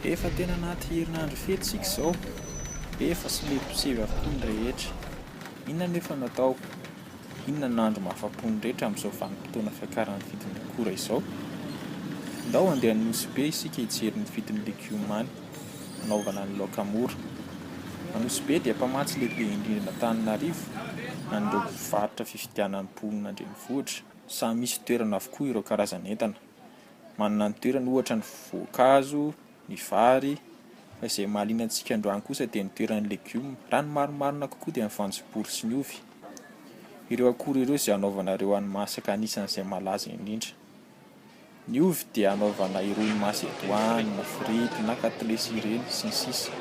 Efa tena anaty herinandro fety isika izao, efa somebiseby avokoa ny rehetra. Inona anefa no atao? Inona no andro mahafa-po ny rehetra amin'izao vanim-potoana fiakaran'ny vidin'ny akora izao? Ndao handeha any Nosy Be isika hijery ny vidin'ny legioma any, hanaovana ny laoka mora. Anosibe dia mpamatsy lehibe indrindra an'Antananarivo an'ireo mpivarotra fifidianan'ny mponina an-drenivohitra. Samy misy toerana avokoa ireo karazan'entana. Manana ny toerany ohatra ny voankazo, ny vary, fa izay mahaliana antsika androany kosa dia ny toeran'ny legioma. Raha ny marimarina kokoa dia ny voanjobory sy ny ovy. Ireo akora ireo izay anaovana ireo hani-masaka anisan'izay malaza indrindra. Ny ovy dia anaovana irony macédoine, frity na katilesy ireny, sy ny sisa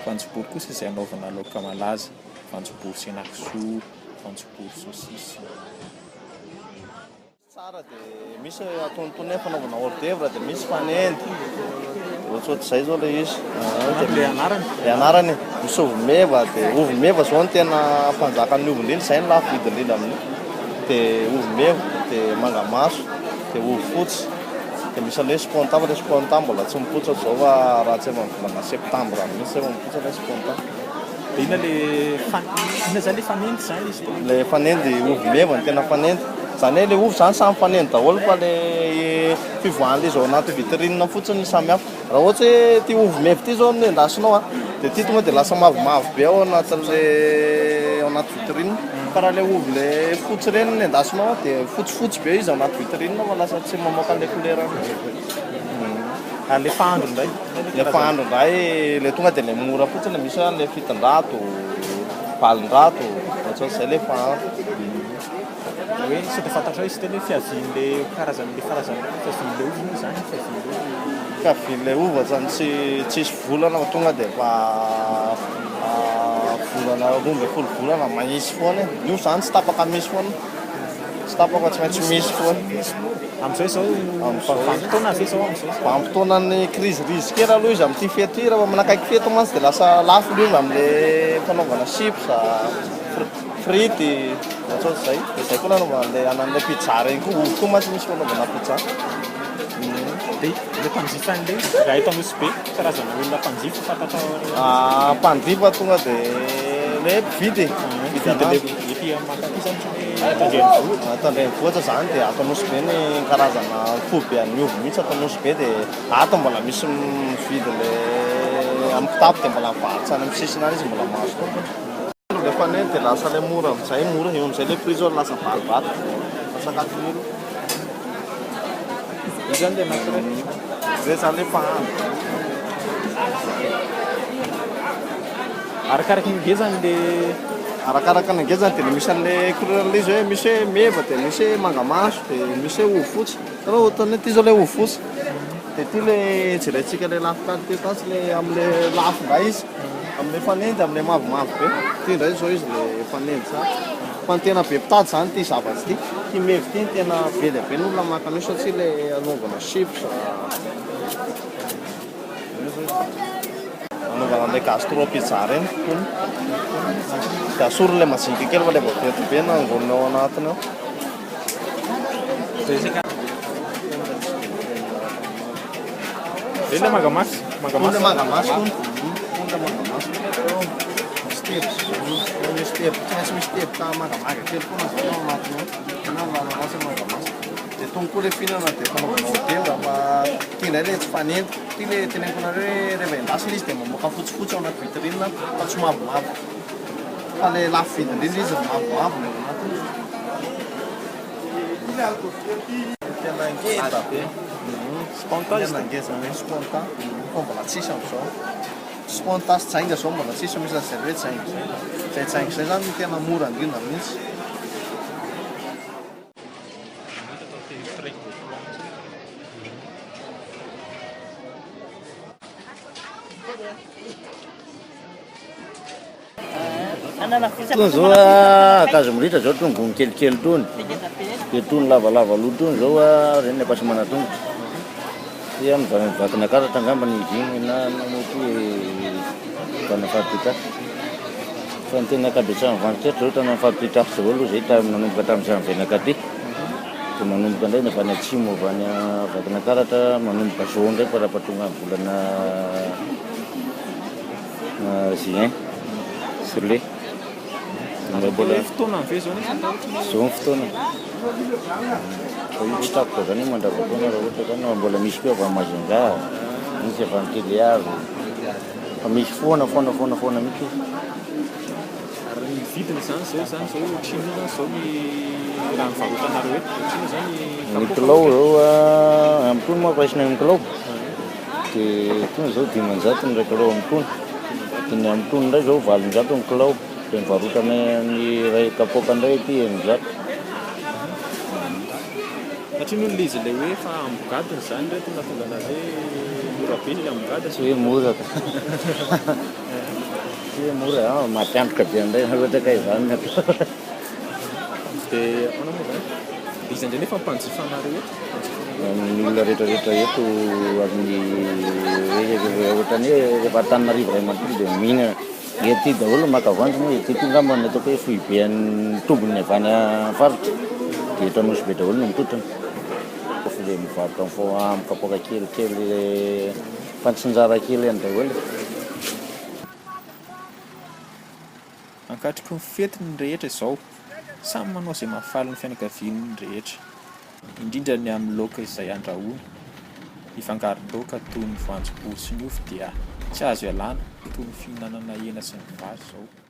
Voanjobory kosa izay anaovana laoka malaza, voanjobory sy henakisoa, voanjobory saucisse. Tsara dia misy atonontonony hoe fanaovana hors d'oeuvre dia misy fanendy ohatsohatr'izay zao ilay izy. Ilay anarany? Ilay anarany e. Misy ovy meva dia ovy meva zao no tena mpanjakan'ny ovy indrindra, izay no lafo vidy indrindra amin'io. Dia ovy meva, dia mangamaso, dia ovy fotsy, dia misy an'ilay hoe sponta fa ilay sponta mbola tsy mipoitra zao fa raha tsy efa ny volana septambra mihitsy zay vao mipoitra ilay sponta. Dia inona le fan, inona zany le fanendy zany izy teo? Le fanendy, ovy meva no tena fanendy. Zany hoe le ovy zany samy fanendy daholo fa le fivoahan'le izy ao anaty vitrine fotsiny no samy hafa. Raha ohatsy hoe ity ovy meva ity zao no endasinao an, dia ity tonga dia lasa mavomavo be ao anatin'le ao anaty vitrine. Fa raha le ovy le fotsy ireny no endasinao an, dia fotsifotsy be izy ao anaty vitrine fa lasa tsy mamoaka an'le couleur mihitsy. Ary le fahandro indray? Le fahandro indray le tonga dia le mora fotsiny misy hoe le 700, 800, ohatran'izay le fahandro. Hoe sao dia fantatrao izy teny hoe fiavian'le karazan'le farazana fiavian'le ovy moa izany fiavian'le ovy. Fiavian'le ovy ohatran'ny tsy tsisy volana fa tonga dia efa volana 12 volana mahisy foana e. Ny ovy izany tsy tapaka misy foana. Tsy tapaka tsy maintsy misy foana. Amin'izao izao vanim-potoana ve izao amin'izao? Vanim-potoanan'ny krizirizy kely aloha izy amin'ity fety ity, rehefa manakaiky fety mantsy dia lasa lafo ny ovy amin'ilay fanaovana chips, frity, ohatran'izay. Dia izay koa nanaovana an'ilay anan'ilay pizza ireny koa, ovy koa mantsy misy fanaovana pizza. Dia ilay mpanjifa an'ilay izy, raha eto Nosy Be, karazana olona mpanjifa fantatrao? Mpanjifa tonga dia ilay mpividy e, mpividy anazy. Ety mankaty izany tsy hoe eto an-drenivohitra? Eto an-drenivohitra izany dia ato Nosy Be ny karazana foibe an'ny ovy mihitsy ato Nosy Be dia ato mbola misy mividy ilay amin'ny kitapo dia mbola mivarotra any amin'ny sisiny any izy mbola mahazo tombony. Ilay fanendy dia lasa ilay mora amin'izay, mora eo amin'izay ilay prix izao lasa 800, lasa 4000. Io zany ilay anankiray. Izay izany ilay mpahandro. Arakaraka ny ngezany le. Arakaraka ny ngezany dia misy an'ilay couleur ilay izy hoe misy hoe meva dia misy hoe mangamaso dia misy hoe ovy fotsy. Hitanao ohatran'ny hoe ity izao ilay ovy fotsy. Dia ity ilay jerentsika ilay lafo qualité tasy ilay amin'ilay lafo indray izy. Amin'ilay fanendy amin'ilay mavomavo be. Ity indray izao izy ilay fanendy tsara. Fa ny tena be mpitady izany ity zavatra ity. Ity meva ity no tena be dia be ny olona maka an'io satria ilay anaovana chips. Anaovana an'ilay gastro pizza ireny hono. Dia asoriny ilay majinika kely fa ilay vaventy be no angonina ao anatiny ao. Zay ilay mangamaso. Mangamaso. Ilay mangamaso hono. Ilay mangamaso. Misy teboka. Misy teboka. Tsy maintsy misy teboka mangamanga kely foana zany ao anatiny ao. Tena mangamaso mangamaso. Dia tony koa ilay fihinana dia fanaovana hôtely fa ity indray ilay tsy fanendy. Ity ilay teneniko anareo hoe rehefa endasina izy dia mamoaka fotsifotsy ao anaty vitrine fa tsy mavomavo. Fa ilay lafo vidy indrindra izy no mavomavo ny ao anatiny. Tena ngeza be. Sponta izy Tena ngeza be sponta. Fa mbola tsisy amin'izao. Sponta sy jainga izao mbola tsisy, misy an'izay hoe jainga izay. Izay jainga izay izany no tena mora indrindra mihitsy. Tony zao a, ankazo miritra zao tony gony kelikely tony, de tony lavalava loha tony zao a, reny ny ampasimana tongotra, ty a mivakinankaratra angamba ny izy iny na na moa ty vana fahapitrafo, fa ny tena ankabetsahan'ny vantotretra zao tany amin'ny fahapitrafo daholo zay tamin'ny nanomboka tamin'ny janvier nankaty. Dia manomboka indray ny avy any atsimo avy any Vakinankaratra manomboka zao indray fa raha tonga amin'ny volana juin sur le. Mbola fotoana ve zao nefa Zao ny fotoana. Fa io tsy tapitra zany io mandrava-taona raha ohatra zany fa mbola misy koa avy any Majunga, misy avy any Tuléar. Fa misy foana foana foana foana mihitsy izy. Ary ny vidiny zany zao zany zao ohatrinona zany zao ny raha ny varotanareo eto? Ohatrinona zany ny Ny kilao zao amin'itony moa raisina amin'ny kilao. Dia itony zao 500 ny iray kilao amin'itony. Dia ny amin'itony indray zao 800 ny kilao. Dia ny varotanay amin'ny iray kapoaka indray aty 600. Satria moa ilay izy ilay hoe efa ambogadiny izany ireto no nahatonga anazy hoe mora be ilay ambogadiny. Tsy hoe mora ka. Tsy hoe mora an, maty antoka be indray raha ohatra ka izany no atao. Dia ahoana moa izany? Dia iza indray nefa ny mpanjifa anareo eto? Ny olona rehetra rehetra eto amin'ny ohatran'ny hoe rehefa Antananarivo iray manontolo dia mihinana. Ny aty daholo maka voanjo moa ety koa angamba ny ataoko hoe foiben'ny tobiny avy any am-faritra dia eto Anosibe daholo no mitotrona. Fa le mivarotra amin'ny kapoaka kelikely mpantsinjara kely any daholo. Ankatriky ny fety ny rehetra izao. Samy manao izay mahafaly ny fianakaviany ny rehetra. Indrindra ny amin'ny laoka izay andrahoina. Ny fangaron-daoka toy ny voanjobory sy ny ovy dia tsy azo ialana, toy ny fihinanana hena sy ny vary izao.